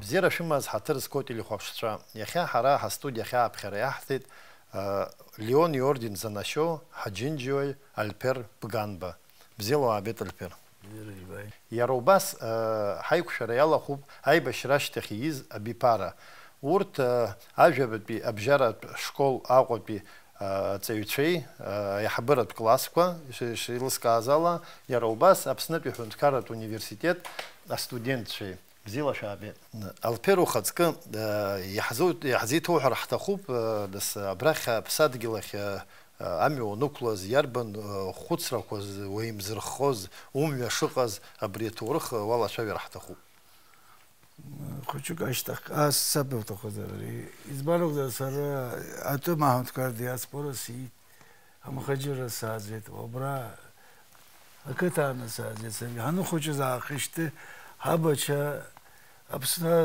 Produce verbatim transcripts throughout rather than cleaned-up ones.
Бзиара шәымаз ҳаҭыр зқәу телехәаԥшцәа, иахьа ҳара ҳастудиахь ааԥхьара иаҳҭеит, э, Леон иорден занашьоу ҳаџьынџьуаҩ Альпер Бганба. Бзиала уаабеит, Альпер. Бзиара ибааит. Иара убас, э, ҳаиқәшәара иалахәуп аибашьра ашьҭахь ииз абиԥара. Урҭ, э, ажәабатәи абжьаратә школ Аҟәатәи, э, аҵаҩцәеи, э, аиҳабыратә классқәа, иш-, ишеилыскааз ала, иара убас Аԥснытәи аҳәынҭқарратә университет астудентцәеи. Бзиала шәаабеит. Алԥер ухаҵкы, э, иаҳзу-, иаҳзеиҭоуҳәар ҳҭахуп, э, нас абрахь аԥсадгьыл ахь, э, амҩа уанықәлаз, иарбан, э, хәыцрақәаз уеимзырххоз, умҩа шыҟаз, абри аҭоурых, э, уалацәажәар ҳҭахуп. Хәыҷык ашьҭахь, ас саб уҭахызар, ари, избан акәзар, сара атәым аҳәынҭқар диаспора сиит. Амхаџьырра сааӡеит, убра ақыҭа ааны сааӡеит саргьы. Ҳаныхәыҷыз аахижьҭеи ҳабацәа Аԥсны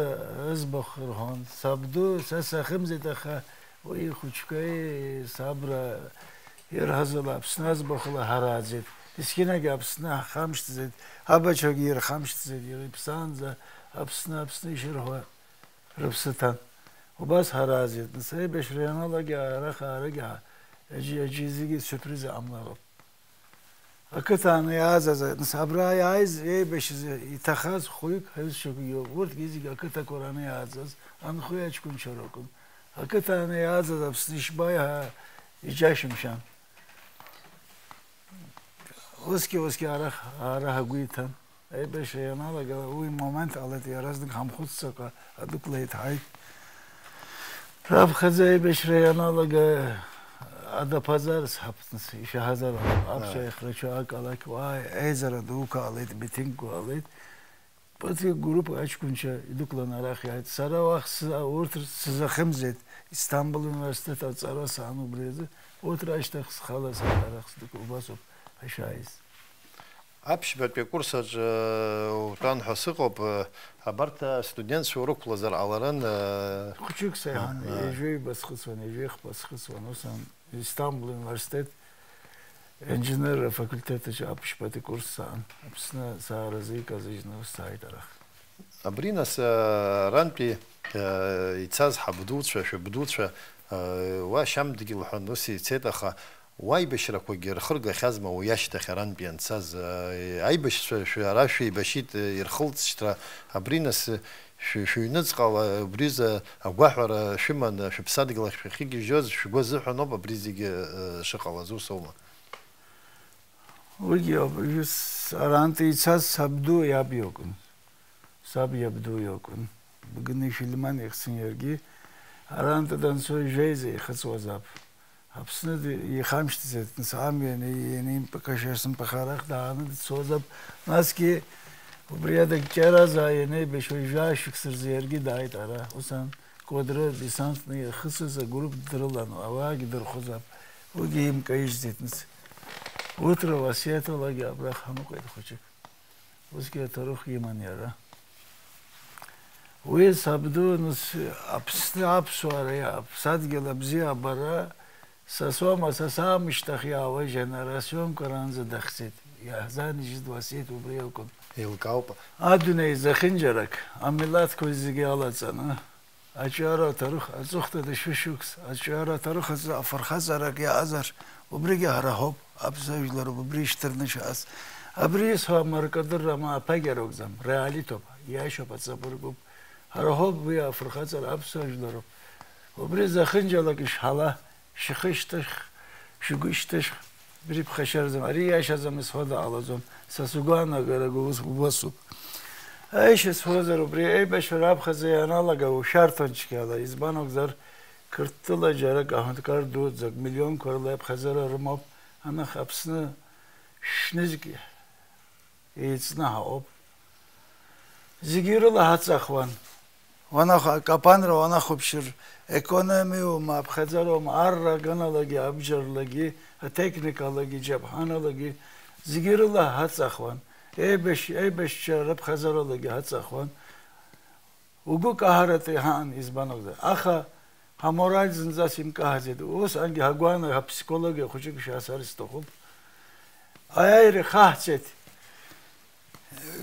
аӡбахә рҳәон. Сабду, са сахьымӡеит, аха уи ихәыҷқәеи сабра ирҳазала Аԥсны аӡбахәла ҳарааӡеит. Есқьынагьы Аԥсны ҳхамшҭӡеит, ҳабацәагьы ирхамшҭӡеит, иара иԥсаанӡа Аԥсны, Аԥсны ишырҳәо рыԥсы ҭан. Убас ҳарааӡеит. Нас аибашьра ианалага, арахь аарыгьы ҳа-, аџьы-, аџьы зегьы сюрприз ҟамлароуп. Ақыҭа ааны иааӡаз, нас абра иааиз, еибашьыз, иҭахаз хәҩык, ҳаҩызцәақәагьы ыҟоуп. Урҭгьы зегьы ақыҭақәа раны иааӡаз, анхаҩы аҷкәынцәа ракәын. Ақыҭа ааны иааӡаз Аԥсны ишбаиҳа иџьашьымшьан. Усгьы, усгьы арахь, ара ҳгәы иҭан. Аибашьра ианалага, уи момент ҟалеит, иаразнак ҳамхәыццакәа адәықәла иҭҳаит. Раԥхьаӡа аибашьра ианалага, адаԥазар сҳаԥ-, ишәаҳазар, аԥсуа Ааи. Ихрачу ақалақь, уа, еизара дуқәа ҟалеит, митингқәа ҟалеит. Ԥыҭҩык группа аҷкәынцәа идәықәланы арахь иааит. Сара уахь сза-, урҭ сзахьымӡеит, Истамбул университет аҵара саан убри азы, урҭ рашьҭахь схала сара арахь сдәықәла, убасоуп ҳашааиз. Аԥшьбатәи акурс аҿы утәан ҳәа сыҟоуп, абарҭ астудентцәа урықәлазар ҟаларын. Хәыҷык сеиҳан, Ааи. Ҩажәеи ба схыҵуан, ҩажәеи хԥа схыҵуан, ус аан. Истамбул университет инженерра афакультет аҿы аԥшьбатәи акурс саан, Аԥсны сааразы иказыжьны ус сааит арахь. Абри нас, а, арантәи, а, ицаз ҳабдуцәа, шәабдуцәа, а, уа Шьамдгьыл ҳәа ус ицеит, аха уаибашьрақәагьы рхыргахьазма уи ашьҭахь арантәи анцаз? А, аибашьцәа шәара шәеибашьит, ирхылҵшьҭра, абри нас, Шәы-, шәыҩныҵҟала убризы агәаҳәара шәыманы, шәыԥсадгьыл ахь шәахьыгьежьуаз шәгәы азыҳәаноуп абри зегьы, э, шыҟалаз, ус аума? Уигьы ауп, ус арантәи ицаз сабду иаб иакәын. Саб иабду иакәын. Бгыни Филимон ихьӡын иаргьы. Арантәи данцо ижәеиза ихыҵуазаап. Аԥсны ди-, ихамшьҭӡеит, нас амҩа иани-, ианимпакашьа сымпахарах дааны дцозаап. Насгьы убри адагьчаразаа ианеибашьуа жәа-шықәса рзы иаргьы дааит ара. Ус аан, Кәыдры десантны ихысыз агрупп дрылан, ауаагьы дырхәозаап. Уигьы имкаижьӡеит, нас. Урҭ руасиаҭалагьы абра ҳаныҟәеит хәыҷык. Усгьы аҭоурых иман иара. Уи сабду, нас, Аԥсны аԥсуара, аԥсадгьыл абзиабара, са соума, са саамышьҭахь иаауа џьенерацианқәа раанӡа дахьӡеит. Иаҳзанижьит уасиаҭ убри акәын. Еилкаауп. Адунеи зехьынџьарак, амилаҭқәа зегьы алаҵаны, аҿиара аҭоурых, аҵыхәтәантәи шәышықәс аҿиара аҭоурых азы афырхаҵарак иаазар, убригьы ҳара ҳоуп, аԥсуа жәлар убри ишьҭырнышьааз. Абри исҳәо амаркадырра ма аԥагьа ракәӡам, реалитәуп, иашоуп, аҵабыргуп. Ҳара ҳоуп уи афырхаҵара, аԥсуа жәларуп. Убри зехьынџьарак ишҳала, шәхы шьҭышәх, шәгәы шьҭышәх, абри ԥхашьараӡам, ари иашаӡам, исҳәо дҟалаӡом, са сгәаанагарагьы ус убасоуп. Аишьа сҳәозар, убри аибашьра раԥхьаӡа ианалага ушәарҭон цәгьала, избан акәзар, Қырҭтәыла џьарак аҳәынҭқар дуӡӡак, миллионқәа рыла иаԥхьаӡара рымоуп, анахь Аԥсны шәнызқь еицны ҳаҟоуп. Зегьы ирылаҳаҵахуан. Уанах-, акапанра уанахәаԥшыр, економиоума, аԥхьаӡароума, арра аганалагьы, абџьарлагьы, атехникалагьы, џьаԥҳаналагьы, зегьы ирылаҳаҵахуан. Еибашь-, еибашьцәа рыԥхьаӡаралагьы ҳаҵахуан. Угәы каҳаратәы иҳаан, избан акәзар. Аха ҳамораль зынӡас имкаҳаӡеит. Усҟангьы ҳагәаанагара, ҳаԥсихологиа хәыҷык шәасҳәар сҭахуп. Аиааира ихаҳҵеит.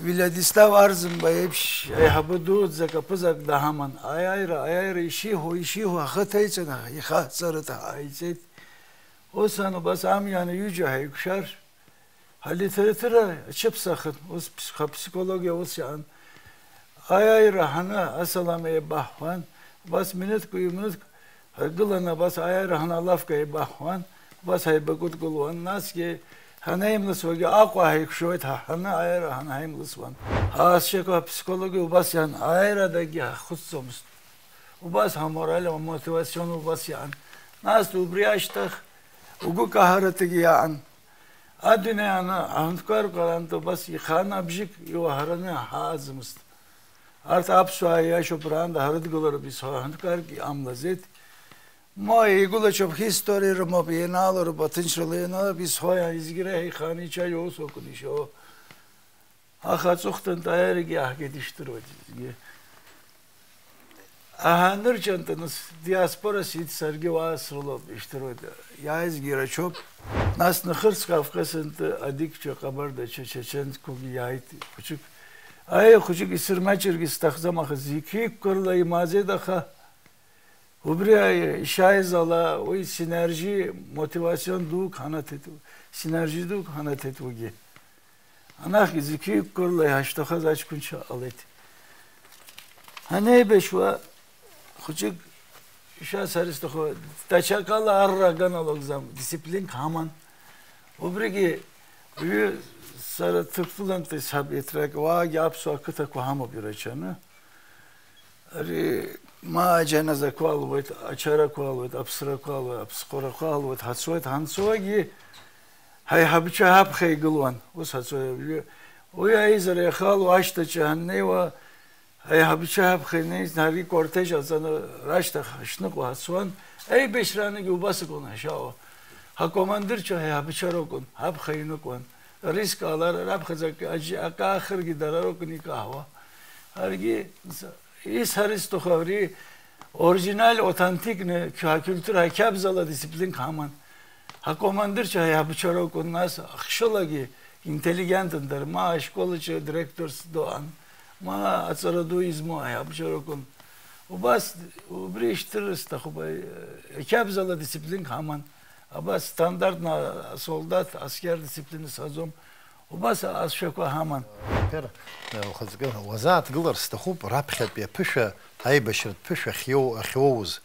Виладислав Арӡынба еиԥш аиҳабы дуӡӡак, аԥызак даҳаман. Аиааира, аиааира ишиҳәо, ишиҳәо, ахы ҭеиҵан, ихаҵара ҭаҳаиҵеит. Ус ан убас амҩан ҩыџьа ҳаиқәшәар, алитература ачыԥсахын, ус ԥс-, ха-, психологиа ус иаан. Аиааира ҳаны асалам еибаҳҳәан, убас минуҭк, ҩ-минуҭк ҳаргыланы, абас аиааира ҳаны алафка еибаҳҳәан, убас ҳаибакыдгылуан, насгьы ҳанеимласуагьы Аҟәа ҳаиқәшәоит, ҳа ҳаны аиааира ҳанҳаимласуан. Ҳаасшьақәа аԥсихологиа убас иан, аиааирадагьы ҳахысӡомызт. Убас ҳамораль, амотивацион убас иан. Нас убри ашьҭахь угәы каҳаратәгьы иаан. Адунеи аны аҳәынҭқарра ҟарантә убас ихааны абжьык иуаҳараны ҳааӡамызт. Арҭ аԥсуаа иашоуп, раанда ҳарыдгылароуп исҳәо аҳәынҭқаргьы амлаӡеит. Ма игәылачоуп, ҳистори рымоуп, еинаалароуп, аҭынчрала еинаалоуп, исҳәо изегьы реиҳа ихааны ичаиоу усуакәын ишьо. Аха аҵыхәтәантә аиарагьы иаҳгеит ишдыруеит зегьы. Аҳа, нырцәынтәаныс диаспора сиит, саргьы уаа срылоуп, ишдыруеит. Иааизгьы рацәоуп. Нас Нхырс Кавказынтә адикцәа ҟабардацәа чаченцқәагьы иааит хәыҷык. Аиеи, хәыҷык исырмаҷыргьы сҭахӡам, аха зқьи қәкырла имааӡеит, аха убри ишааиз ала уи синаржьи мотивацион дук ҳанаҭеит, синаржьи дук ҳанаҭеит уигьы. Анахьгьы зқьи қәкырла иҳашьҭахаз аҷкәынцәа ҟалеит. Ҳанеибашьуа, хәыҷык, ишәасҳәар исҭаху, даҽакала арра аганалогӡам, дисциплинк ҳаман. Убригьы уаҩы сара Ҭырқәтәылантәи саб етрак, уаагьы аԥсуа ақыҭақәа ҳамоуп ирацәаны. Ари ма аџьаназақәа алуеит, ачарақәа алуеит, аԥсрақәа алуеит, аԥсҟарақәа алуеит, ҳацоит, ҳанцогьы ҳаиҳабцәа ҳаԥхьа игылуан, ус ҳацоит. Уи, уи аизара иахалоу ашьҭаҿы ҳаннеиуа, ҳаиҳабцәа ҳаԥхьа инеиз, ҳаргьы кортеж аҵаны рашьҭахь ҳашныҟәо ҳацуан, аибашьраанагьы убас акәын ҳшаауа. Ҳакомандирцәа ҳаиҳабцәа ракәын, ҳаԥхьа иныҟәон. Рискаалар, раԥхьаӡа акы, аџь-, акы аахыргьы дара ракәын икаҳауа. Ҳаргьы Исҳәар исҭаху абри оригинал, аутентикны, ҳа-, ҳкультура ақьабзала дисциплинк ҳаман. Ҳакомандирцәа ҳаиҳабцәа ракәын, нас ахшылагьы интеллигентын дара, ма ашкол аҿы директорс доуан, ма аҵара ду измоу аиҳабцәа ракәын. Убас, убри ишдырра сҭахуп, ақьабзала дисциплинк ҳаман. Абас стандартны асолдаҭ, аскьар дисциплина сҳәаӡом. Убас асшәақәа ҳаман. Пер, э, ухаҵкы, уазааҭгылар сҭахуп, раԥхьатәи аԥышәа, аибашьратә ԥышәа ахьиоу-, ахьуоуз.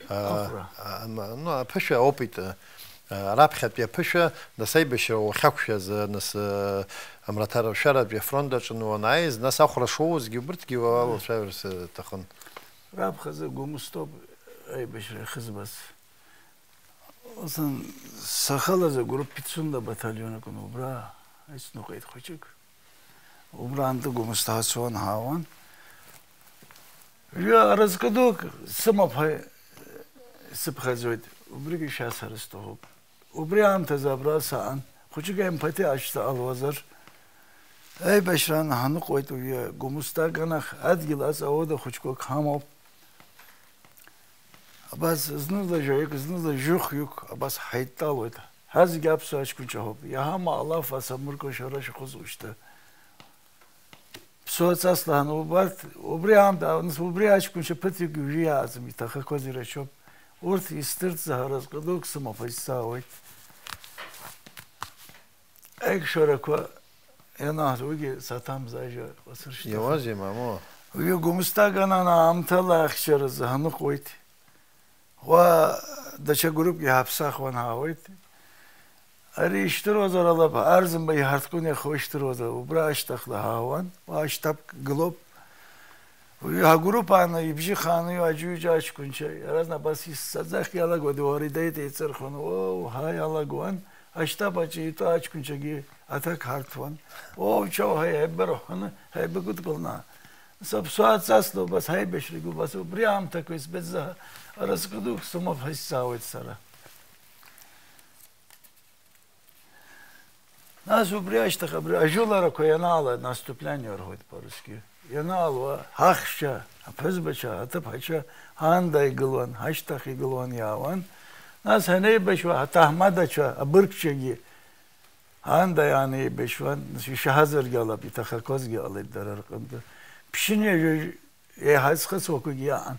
Э, Ахәра. А, м-, ну, аԥышәа, опыт, э, э, раԥхьатәи аԥышәа, нас аибашьра уахьақәшәаз, э, нас, э, амраҭашәаратәи афронт аҿы уанааиз, нас ахәра шуоузгьы, убырҭгьы уалацәажәарц, э, сҭахын. Раԥхьаӡа Гәымсҭоуп аибашьра иахызбаз. Ус, сахьалаз агруппа Пицунда баталион акәын, убра исныҟәеит хәыҷык. Убраантәи Гәымсҭа ҳацон, ҳаауан. Ҩы аразҟы дук сымоуп ҳәа сыԥхьаӡоит, убригьы шәасҳәар сҭахуп. Убри аамҭазы абра саан, хәыҷык М П Т ашьҭа ҟалуазар, аибашьраан ҳаныҟәоит уи Гәымсҭа аганахь, адгьыл аҵа аода хәыҷқәак ҳамоуп. Абас знызла жәаҩык, знызла жәохәҩык абас ҳаидтәалоит. Ҳазегь аԥсуа аҷкәынцәа ҳауп. Иаҳама алаф асамыркәа шәара шәхәыцуа шьҭа. Ԥсуа ҵасла ҳанубарҭ, убри аамҭа, нас убри аҷкәынцәа ԥыҭҩык ҩажәи иааӡам, иҭахақәаз ирацәоуп. Урҭ исдырӡ ҳаразҟы дук сымоуп, исзаауеит. Аиқәшәарақәа ианаҳҵо, уигьы саҭамзаажьа уацәыршьҭахьан. Иауазеи, мамоу? Уи Гәымсҭа аганахь аамҭала ахьчаразы ҳаныҟәоит. Уа даҽа группк иҳаԥсахуан ҳаауеит. Ари ишдыруазар алаба, Арӡынба иҳарҭкны иахо ишдыруазар, убра ашьҭахьла ҳаауан, уа аштабк гылоуп. Уи ҳагруппа аны ибжьы хааны иоуа аӡәы-ҩыџьа аҷкәынцәа, иаразнак абас иссаӡах иалагоит, уаридаит еиҵырхуан, оо, ҳа иалагуан, аштаб аҿы итәоу аҷкәынцәагьы аҭак ҳарҭуан. Оо, чоу, ҳаи, ҳаибарҳәаны, ҳаибагәыдкыланы. Сыԥсуа ҵасла убас ҳаибашьрагьы убас, убри аамҭақәа избеит, аразҟы дук сымоуп ҳәа исзаауеит сара. Нас убри ашьҭахь абри ажәыларақәа ианаала, наступление рҳәоит по-русски, ианаалуа, ҳахьшьцәа, аԥҳәызбацәа, аҭыԥҳацәа ҳаанда игылуан, ҳашьҭахь игылуан, иаауан. Нас ҳанеибашьуа, ҳаҭаҳмадацәа, абыргцәагьы, Аанда иаанеибашьуан, нас ишаҳазаргьы ҟалап, иҭахақәазгьы ҟалеит дара рҟынтә. Ԥшьынҩажәа еиҳа изхысуақәагьы иаан.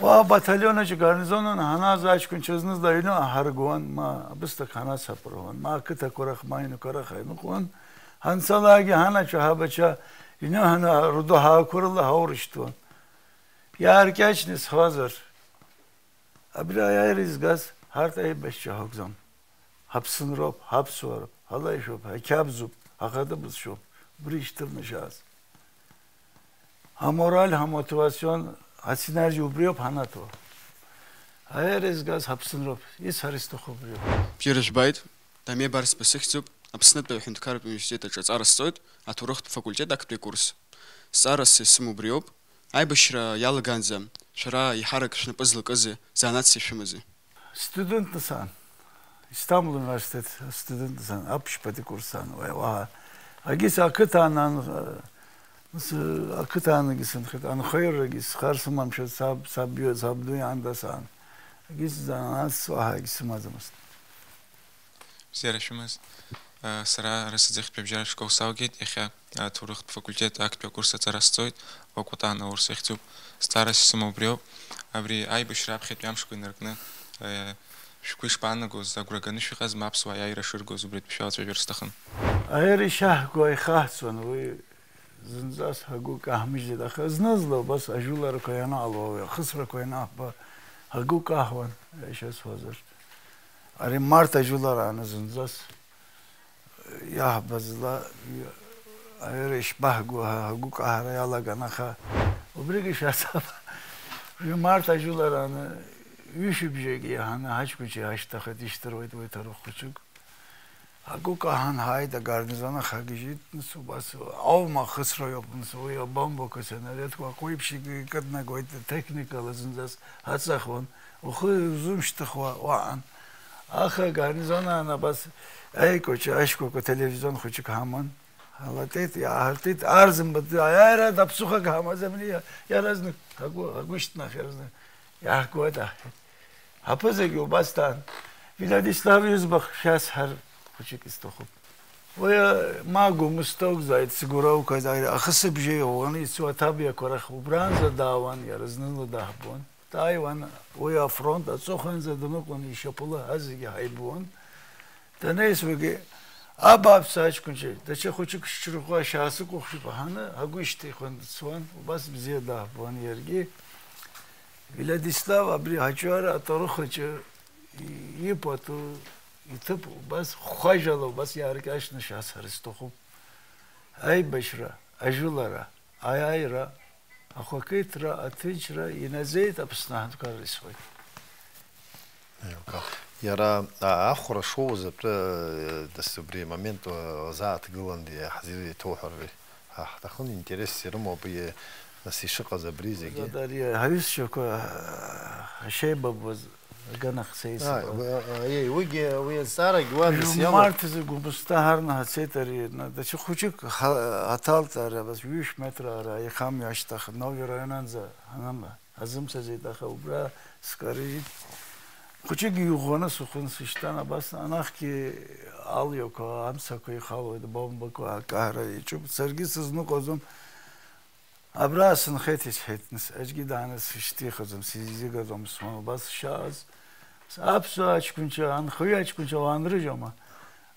Уа батальон аҿы гарнизонын ҳанааӡа аҷкәынцәа зны-зынла аҩны аҳаргуан, ма абысҭак ҳанацаԥыруан, ма ақыҭақәа рахь, ма аҩнқәа рахь аҩныҟуан. Ҳанцалакгьы ҳанацәа ҳабацәа иныҳәаны руаӡәы ҳақәырла ҳаурышьҭуан. Иааркьаҿны исҳәазар, абри аиааира изгаз ҳарҭ аибашьцәа ҳакәӡам. Ҳаԥсынроуп, ҳаԥсуароуп, ҳалаишәоуп, ҳақьабзуп, ҳахатәы бызшәоуп, убри ишьҭырнашьааз. Ҳамораль, ҳамотивацион, ҳасинарџьа убриоуп ҳанаҭо. Аиааира изгаз ҳаԥсынроуп, исҳәар исҭаху убриоуп. Бзиара жәбааит, Дамиа Барсба сыхьӡуп, Аԥснытәи аҳәынҭқарратә университет аҿы аҵара сҵоит, аҭоурыхтә факультет актәи акурс. Зҵаарас исымоу убриоуп, аибашьра иалагаанӡа шәара еиҳарак шәнапы злакызи, занааҭс ишәымази? Студентны саан. Истамбул университет студентны саан, аԥшьбатәи курс саан, уа-, уаҳа. Агьыс ақыҭан ан-, ы, с-, ақыҭангьы сынхеит, анхаҩрагьы схар сымамшәа саб, саб, сабду иаанда саан. Агьыс занааҭс уаҳагьы сымаӡамызт. Бзиара шәымаз. Сара Арасаӡыхьтәи абжьаратә школ салгеит, иахьа аҭоурыхтә факультет актәи акурс аҵара сҵоит, Вакутана аурс ахьӡуп. Зҵаарас исымоу убриоуп. Абри аибашьра аԥхьатәи амшқәа инаркны, шәгәы ишԥаанагоз, агәра ганы шәыҟазма аԥсуаа аиааира шыргоз, убри атәы шәалацәажәар сҭахын. Аиааира ишаҳго ихаҳҵон, уи зынӡас ҳгәы каҳмыжьӡеит, аха зны-зынла убас ажәыларақәа ианаало, уи ахысрақәа ианаҳба, ҳгәы каҳуан, ишәасҳәозар. Ари март ажәыларааны зынӡас иаҳбаз ла, аиааира ишԥаҳго ҳәа ҳгәы каҳара иалаган, аха убригьы шәасаба. Уи март ажәыларааны ҩышәыбжьагьы иаҳаны ҳаҷкәынцәа иаашьҭахеит, ишьҭыруеит уи ҭоурых хәыҷык. Ҳгәы каҳан ҳааит, агарнизон ахагьежьит, нас убас аума ахысра иоуп, нас уи абомбақәа, снарядқәа, ахәеиԥшьгьы икыднагоит, техникала зынӡас аҵахуан. Ухы узумшьҭыхуа уаан. Аха агарнизон аан абас аикәаҿы ашькәакәа телевизион хәыҷык ҳаман. Ҳалатәеит, иааҳартит, арзымбатәи аиааира аԥсыхәак ҳамаӡам, иа-, иаразнак ҳагәы, ҳагәышьҭнахт, иаразнак иаҳгоит, аҳ-, ҳаԥызагьы убас даан. Владислав иӡбахә шәасҳәар хәыҷык исҭахуп. Уи, ма Гәымсҭа акәзааит, Сгәыраа акәзааит, ахысыбжьы иӷәӷәаны ицо аҭабиақәа рахь убранӡа даауан, иара зны-зынла даҳбон. Дааиуан уи афронт аҵыхәанӡа даныҟоу ишьапыла ҳазегьы ҳаибуан. Данеизуагьы, абааԥсы аҷкәынцәа, даҽа хәыҷык шьҭрыхуа шьаасыкәыхшоуп ҳәа ҳаны, ҳгәы ишьҭихуан дцуан, убас бзиа даҳбуан иаргьы. Владислав абри ҳаҿиара аҭоурых аҿы ипату, иҭыԥ убас хәажәала убас иааркьаҿны шәасҳәар сҭахуп. Аибашьра, ажәылара, аиааира, ахақәиҭра, аҭынчра инаӡеит Аԥсны аҳәынҭқарра, исҳәоит. Еилкаа. Иара, а, ахәра шоуз атәы, э, нас убри амомент, э, азааҭгылан, ди-, ҳзеиҭоуҳәар, ҳа-, ҳҭахын, интерес ирымоуп, е-, нас ишыҟаз абри зегьы. Ари ҳаҩызцәақәа, а, ҳашеибабуаз аганахь сеисуа. Ааи, уи, а, а, уигьы, уи азҵаарагь уа нас иалан. Март изы Гәымсҭа ҳарны ҳацеит ари, на, даҽа хәыҷык ҳа-, ҳаҭалт ара, абас ҩышә метр ара, аихамҩа ашьҭахь, Нови раионанӡа ҳанама. Ҳазымцаӡеит, аха убра скарыжьит. Хәыҷык иӷәӷәаны сыхәын, сышьҭан, абас анахьгьы алҩақәа, амцақәа ихалоит, абомбақәа акаҳара иаҿуп. Саргьы сызныҟәаӡом. Абра сынхеит, исҳәеит, нас, аӡәгьы дааны сышьҭихыӡом, сизигаӡом, сҳәон, убас сшааз. Аԥсуа аҷкәынцәа, анхаҩы аҷкәынцәа уаанрыжьуама?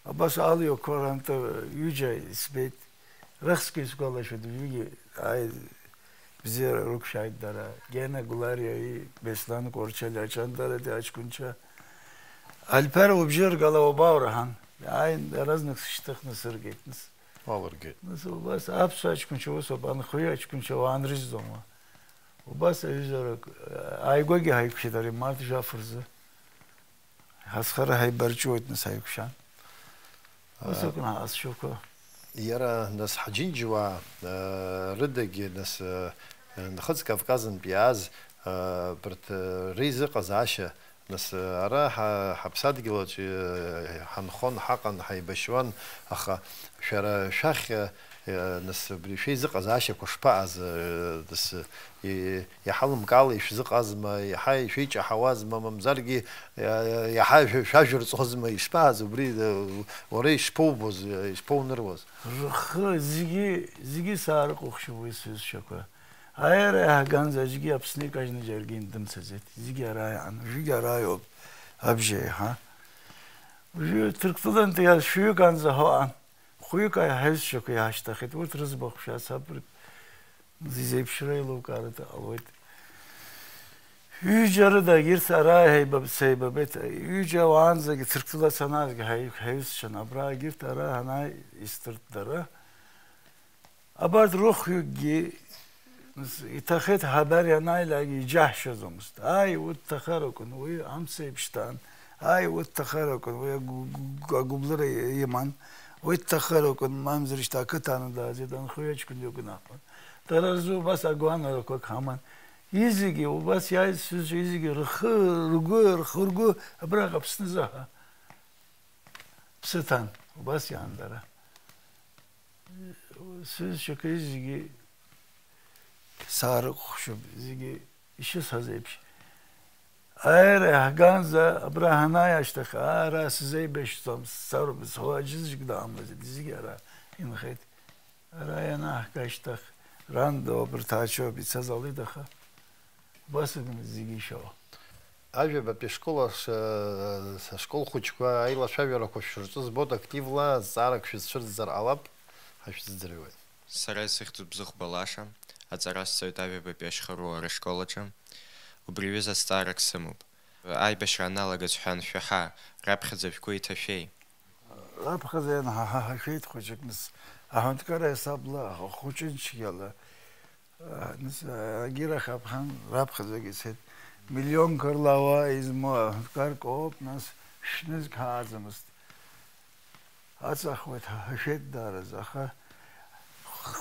Абас алҩақәа рантәи ҩыџьа избеит. Рыхьӡқәа исгәалашәоит, уажәыгьы, ааи, бзиара рықәшәааит дара. Гена Гәлариаи Беслан Кәарчалиа аҷандаратәи аҷкәынцәа. Альԥара убжьы ргала уабаурҳан. Ааин, иаразнак сышьҭыхны сыргеит, нас. Уалыргеит. Нас убас аԥсуа аҷкәынцәа усоуп, анхаҩы аҷкәынцәа уаанрыжьӡом уа. Убас аҩызарак, ааигәагьы ҳаиқәшәеит ари март жәаф рзы. Ҳазхара ҳаибарҿиоит, нас, ҳаиқәшәан. Ус акәын ҳаасшьоуқәа. Иара, нас, ҳџьынџьуаа, э, рыдагьы, нас, э, Нхыҵ Кавказынтә иааз, э, абарҭ, э, реизыҟазаашьа, нас, э, ара ҳа-, ҳаԥсадгьыл аҿы, э, ҳанхон, ҳаҟан, ҳаибашьуан, аха шәара шәахь, э, Нас убри шәеизыҟазаашьақәа шԥаҟаз, нас, иаҳа лымкаала ишәзыҟазма, иаҳа ишәеиҷаҳауазма, мамзаргьы, иаҳа шәажәырҵозма, ишԥаҟаз убри, уара ишԥоубоз, ишԥоуныруаз? Рхы зегьы, зегьы саарыхәаԥшып уи сҩызцәақәа. Аиара иаҳганӡа аӡәгьы Аԥсны икажьны џьаргьы дымцаӡеит. Зегьы ара иҟан, уажәгьы ара иоуп, абжьы еиҳа. Уажәы Ҭырқәтәылантәи шәҩык анӡа ҳаҟан. Хәҩык ҳаҩсшьақәа иаҳшьҭахеит, урҭ рыӡбахә шәасҳәап, изеиԥшра еилукаарыда ҟалоит. Ҩыџьа рыда егьырҭ ара еибаб-, сеибабеит, ҩыџьа уаанӡагьы Ҭырқәтәыла санаазгьы ҳаи-, ҳаҩсшьан, абра егьырҭ ара анааи, исҭырт дара. Абарҭ рыхҩыкгьы Нас иҭахеит, ҳабар ианааилак иџьаҳшьаӡомызт. Ааи, уи дҭахар акәын, уи амца еиԥш даан. Ааи, уи дҭахар акәын, уи агу-, гу-, агәыблыра иман. Уи дҭахар акәын, мамзар шьҭа ақыҭа анадаазеит, анхаҩы аҷкәын иакәын аҟан. Дара рзы убас агәаанарақәак ҳаман. Изегьы, убас иааиз сҩызцәа изегьы рхы, ргәы, рхы-ргәы абраҟа Аԥснызы ҳа ԥсы ҭан, убас иаан дара. Сҩызцәақәа зегьы саарыхәшьуп, зегьы ишысҳәаз еиԥш. Аиара иаҳганӡа абра ҳанааи ашьҭахь, ара сзеибашьӡом, сцароуп, сҳәо аӡәык дыҟамызт, зегьы ара инхеит. Ара ианаҳга ашьҭахь, ран доуп, рҭаацәоуп, ицаз ҟалеит, аха убас акәын зегьы ишәо. Ажәабатәи ашкол аш-, ашкол хәыҷқәа аилацәажәарақәа шәырҿызбоит, активла азҵаарак шәызцәырҵзар ҟалап, ҳашәзыӡырҩуеит. Сара исыхьӡуп Зыхәба Лаша, аҵара сҵоит Ажәабатәи ашьхаруаа рышкол аҿы. Убри аҩыза азҵаарак сымоуп. Аибашьра аналагаз шәаншәаҳа, раԥхьаӡа шәгәы иҭашәеи? Раԥхьаӡа ианҳаҳа-, ҳашәеит хәыҷык, нас, аҳәынҭқарра ҳасабла, ахәыҷы нчгьала, а, нас, а, агьира хапхан, раԥхьаӡагьы ицеит. Миллионқәа рла ауаа измоу аҳәынҭқарк ауп, нас, шәнызқь ҳааӡамызт. Аҵахуеит, ҳа-, ҳашәеит даараӡа, аха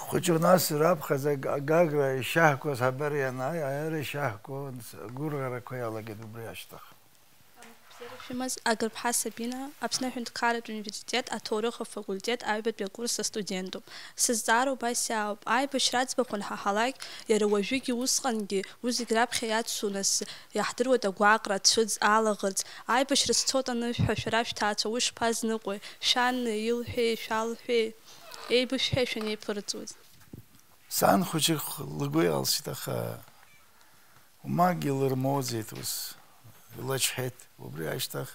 хәыҷы нас раԥхьаӡа аг-, агагра ишьаҳкуаз ҳабар ианааи, аиара ишьаҳкуаз агәырӷьарақәа иалагеит убри ашьҭахь. Бзиара шәымаз, Агырԥҳа Сабина, Аԥсны аҳәынҭқарратә университет аҭоурых афакультет аҩбатәи акурс астудентуп. Сызҵаара убас иаауп, аибашьра аӡбахә анҳаҳалак, иара уажәыгьы усҟангьы, уи зегь раԥхьа иацу нас, иаҳдыруеит агәаҟра, ацәыӡ, алаӷырӡ. Аибашьра сцот анышәҳәа, шәара шәҭаацәа уи шԥазныҟәеи, шәан илҳәеи, шәалҳәеи, еибышәҳәеи шәанеиԥырҵуаз? Сан хәыҷык лгәы иалсит, аха Умагьы лырмоуӡеит ус, илачҳеит. Убри ашьҭахь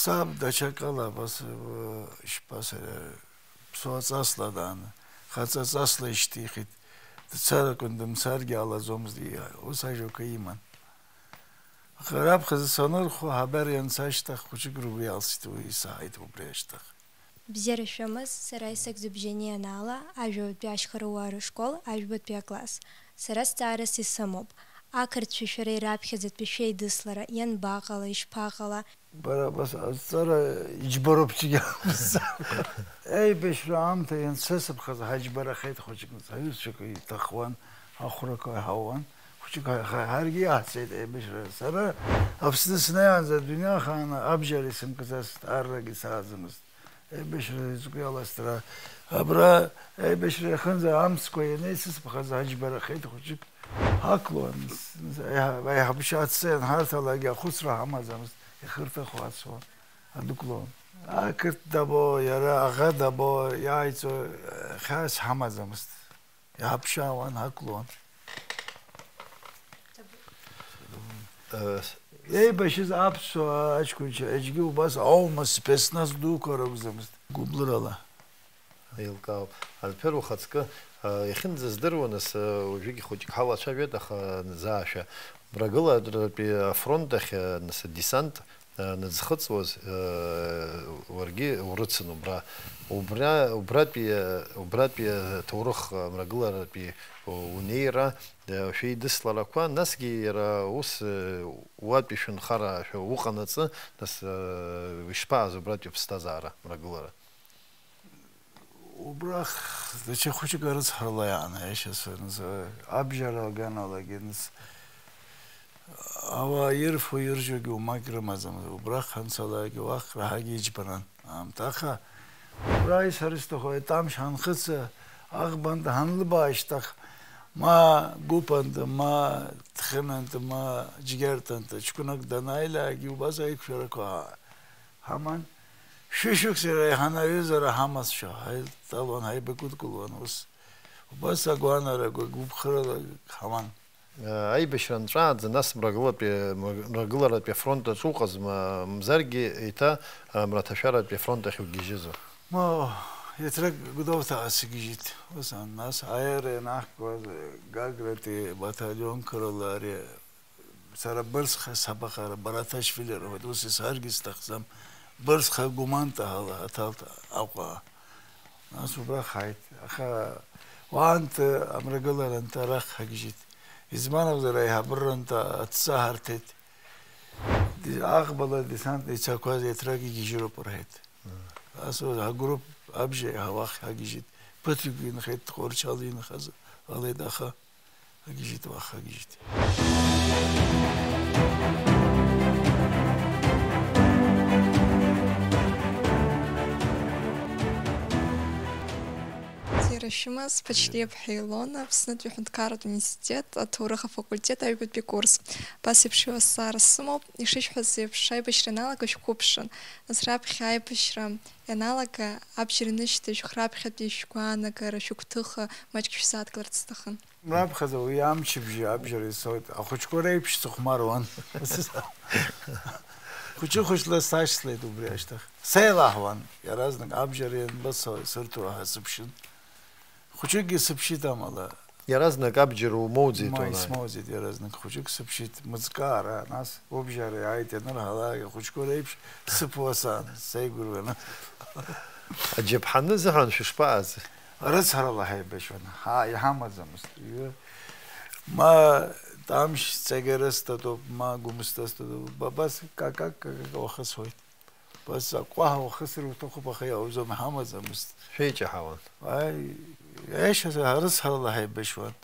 саб даҽакала абас, э, ишԥа сара, ԥсуаҵасла дааны, хаҵаҵасла ишьҭихит. Дцар акәын, дымцаргьы ҟалаӡомызт, и-, ус ажәақәа иман. Аха раԥхьаӡа санырхәо, ҳабар ианца ашьҭахь хәыҷык ргәы иалсит, уи исаҳаит убри ашьҭахь. Бзиара шәымаз, сара исыхьӡуп Жени Анала, Ажәабатәи ашьхаруаа рышкол, ажәбатәи акласс. Сара зҵаарас исымоуп. Ақырҭцәеи шәареи раԥхьаӡатәи шәеидыслара ианбаҟала, ишԥаҟала? Бара абас азҵаара иџьбароуп џьгьа. Еибашьра аамҭа иансасыԥхаз ҳаџьбарахеит хәыҷык, аҩызцәақәа иҭахуан, ахәрақәа иҳауан, хәыҷык ҳа-, ҳа-, ҳаргьы иаҳцеит еибашьра. Сара Аԥсны снеиаанӡа адунеи ахааны абџьар исымкӡацт, аррагьы сааӡамызт. Аибашьра изкәиаласҭара. Абра аибашьра иахынӡа амцқәа ианеисыԥхаз аџьбарахеит хәыҷык. Ҳақәлон, аиҳаб-, аиҳабшьа аццеи анҳарҭалак ахәыцра ҳамаӡамызт, ихырҭахо ацуан, адәықәлон. Ақырҭ дабо, иара аӷа дабо, иааиҵо, хьаас ҳамаӡамызт. Иаҳԥшаауан, ҳақәлон. Э, еибашьыз аԥсуаа аҷкәынцәа аҿгьы убас аума, спецназ дуқәа ракәӡамызт, гәыблырала. Еилкаауп. Альбер ухаҵкы, э, иахьынӡаздыруа, нас, э, уажәыгь хәыҷык ҳалацәажәеит, аха нӡаашәа. Мрагыларатәи афронт ахь, э, нас, адесант Аныӡхыҵуаз, уаргьы урыцын убра. Убра, убратәи, убратәи аҭоурых мрагыларатәи унеира, шәеидысларақәа, насгьы иара ус уатәи шәынхара шәа уҟанаҵы, нас, ишԥааз убратәи аԥсҭазаара мрагылара? Убрахь даҽа хәыҷык арыцҳара лаиаан, аиашьацәа, нас, абжьара аганалагьы, нас, ауаа ирфо, иржәуагьы умак рымаӡамызт. Убрахь ҳанцалакгьы уахь раҳагьы иџьбаран аамҭа. Аха Ура, сара исҭаху, Тамшь ҳанхыҵы, аӷбанты ҳанлыбаа ашьҭахь, ма Гәыԥанты, ма Ҭхьынанты, ма Џьгьарҭанты, ҷкәынак данааилакгьы убас аиқәшәарақәа ҳаман. Шәышықәса иреиҳаны аҩызара ҳамазшәа ҳаидтәалон, ҳаибакыдкылон ус. Убас агәаанарақәа гәыԥхарала ҳаман. Аибашьра анҵәааӡа, нас мрагылатәи, мрагыларатәи афронт аҿы уҟазма, мзаргьы еиҭа, а, мраҭашәаратәи афронт ахь угьежьызу? Ма, етрак Гәдоуҭаҟа сыгьежьит. Ус ан-, нас аиара ианаҳкуаз, Гагратәи баталионқәа рыла ари, сара бырсха сабаҟара, Бараҭашвили рҳәоит, ус исҳәаргьы сҭахӡам, бырсха Гәыманта ҳала ҳаҭалт Аҟәа. Нас убра ҳаит. Аха уаанӡа амрагыларантә арахь ҳагьежьит. Избан акәзар, аиҳабырантә адҵа ҳарҭеит. Ди-, аӷбала десант ицақәаз етрак игьежьроуп рҳәеит. Ас агрупп абжьы аиҳа уахь ҳагьежьит. Ԥыҭҩык инхеит, Тҟәарчал инхаз ҟалеит, аха ҳагьежьит, уахь ҳагьежьит. Ҭира шәымаз, Ԥачлиаԥҳа Илона, Аԥснытәи аҳәынҭқарратә университет аҭоурых афакультет аҩбатәи курс. Абас еиԥш иуазҵаара сымоуп, ишышәҳәаз еиԥш, аибашьра аналага шәқәыԥшын, нас раԥхьа аибашьра ианалага, абџьар анышьҭышәх, раԥхьатәи шәгәаанагара, шәыгәҭыха маҷк шәзааҭгыларц сҭахын. Раԥхьаӡа уи амчыбжьы абџьар ицоит, ахәыҷқәа реиԥш сыхәмаруан. Хәыҷы-хәыҷла сашьцылеит убри ашьҭахь. Сеилаҳауан, иаразнак абџьар ианбацо сырҭо ҳәа сыԥшын. Хәыҷыкгьы сыԥшит амала. Иаразнак абџьар умоуӡеит, Ма уанаҩ. Исмоуӡеит иаразнак, хәыҷык сыԥшит, мыӡкаара, нас убжьара иааит, ианырҳалак, ахәыҷқәа реиԥш сыԥуа сан, сеигәырӷьаны. Аџьаԥҳаны зыҳәан шәышԥаҟаз? Рыцҳарала ҳаибашьуан, ҳа-, иҳамаӡамызт. Ҩы, ма Тамшь ҵегьы рысҭатәуп, ма Гәымсҭа сҭатәуп, ба-, бас какак, какак уахысуеит. Бас аҟәаҳа уахысыр уҭахуп, аха иауӡом, иҳамаӡамызт. Шәеиҷаҳауан? Аи, еишьа рыцҳарала ҳаибашьуан.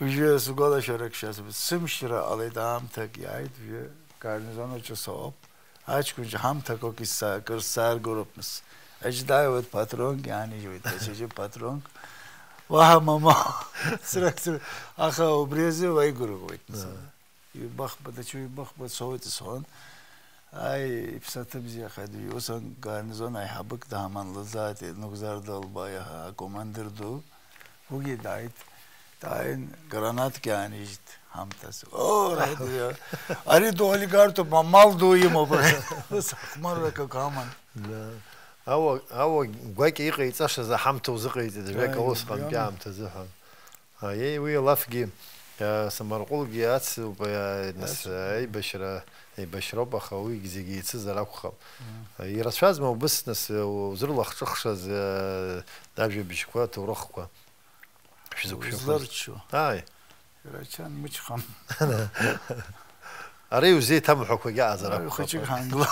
Уажәы сгәалашәарак шәасҳәап, сымшьра ҟалеит, аамҭак иааит, уажәы гарнизон аҿы соуп. Аҷкәынцәа ҳамҭақәак исса-, кыр сзааргоуп, нас. Аӡә дааиуеит, патронк иаанижьуеит, даҽаӡәы патронк. Уаҳа мама, срак-срак. Аха убри азы уаигәырӷьоит, нас. Ҩбахба, даҽа ҩбахба соуеит сҳәон. Аи, иԥсаҭа бзиахааит, усҟан гарнизон аиҳабык дааман, лызааит, Нугзар Далба иаҳа акомандир ду. Уигьы дааит. Дааин, гранатк иаанижьит ҳамҭас. О, раҳ-, ари ду олигархуп, ма-, мал ду имоуп. Ус ахәмаррак акы аман. Да. Ауа, ауа гәакьа иҟаиҵашаз аҳамҭа узыҟаиҵеит, ажәак Аи, усҟантәи иама. Аамҭазы ҳәа. Аиеи, уи алафгьы, а, самарҟәылгьы ацуп, а, нас, Ацуп. Аибашьра, аибашьроуп, аха уигь зегьы еицызар акәхап. Мм. А, ирацәазма убыс, нас, узырлахҿыхшаз, а, ажәабжьқәа, аҭоурыхқәа? Шәзықәшәақәаз? Узлырччо. Ааи. Ирацәан, мыцхәам. Ара иузеиҭамҳәақәагьы аҟазар акәхап. Хәыҷык ҳангыло.